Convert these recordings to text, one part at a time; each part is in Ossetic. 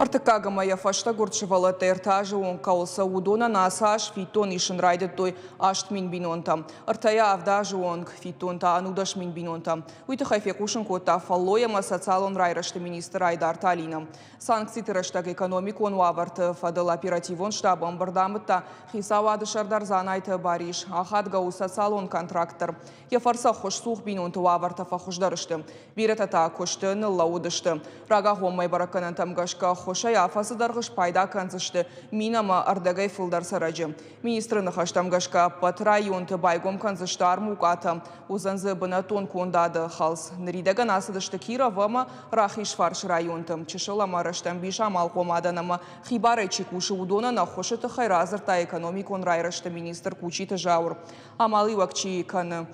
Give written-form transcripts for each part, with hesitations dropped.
Ӕртыккаг ӕмӕ йӕ фӕстӕ гуырд сывӕллӕттӕ ӕртӕ азы онг кӕуыл цӕуы, уыдонӕн ацы аз фиддон исын райдыдтой 8000 бинонтӕ. Ӕртӕйӕ авд азы онг фиддон та 11 000 бинонтӕ. Уый тыххӕй фехъусын кодта фӕллой ӕмӕ социалон райрӕзты министр Айдарты Алинӕ. Санкциты рӕстӕг экономикон уавӕрты фӕдыл оперативон штабы ӕмбырд амыдта хицауады сӕрдар Дзанайты Барис. Ахадгӕ у социалон контракт дӕр. Йӕ фӕрцы ӕххуысцух бинонты уавӕртӕ фӕхуыздӕр сты. Бирӕтӕ та куысты ныллӕууыдысты. Рагагъоммӕ бӕрӕггӕнӕнтӕм гӕсгӕ ӕххуысӕй афӕдзы дӕргъы спайда кӕндзысты 1050-ӕй фылдӕр цӕрӕджы. Министры ныхӕстӕм гӕсгӕ ӕппӕт районты байгом кӕндзысты армукъатӕ, уыдзӕн дзы бынӕттон кондады хӕлц. Ныридӕгӕн ацыдысты Киров ӕмӕ Рахизфарсы районты. Чысыл ӕмӕ рӕстӕмбис амалхъомадӕн ӕмӕ хибарӕй чи кусы, уыдонӕн ӕххуысы тыххӕй радзырдта экономикон райрӕзты министр Кучиты Зауыр. Амалиуӕг чи кӕны,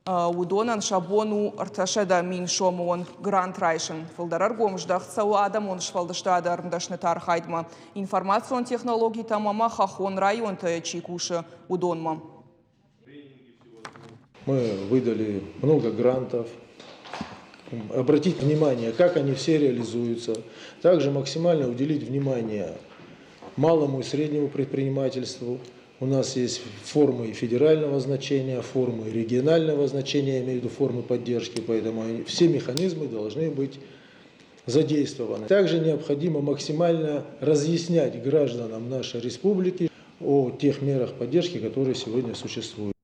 уыдонӕн сӕ бон у 300 000 сомы онг грант райсын. Фылдӕр ӕргом здӕхт цӕуы адӕмон сфӕлдыстады ӕрмдӕсныты архайдмӕ, информацион технологитӕм ӕмӕ хӕххон районты чи кусы, уыдонмӕ. Мы выдали много грантов. Обратить внимание, как они все реализуются. Также максимально уделить внимание малому и среднему предпринимательству. У нас есть формы федерального значения, формы регионального значения, я имею в виду формы поддержки, поэтому все механизмы должны быть задействованы. Также необходимо максимально разъяснять гражданам нашей республики о тех мерах поддержки, которые сегодня существуют.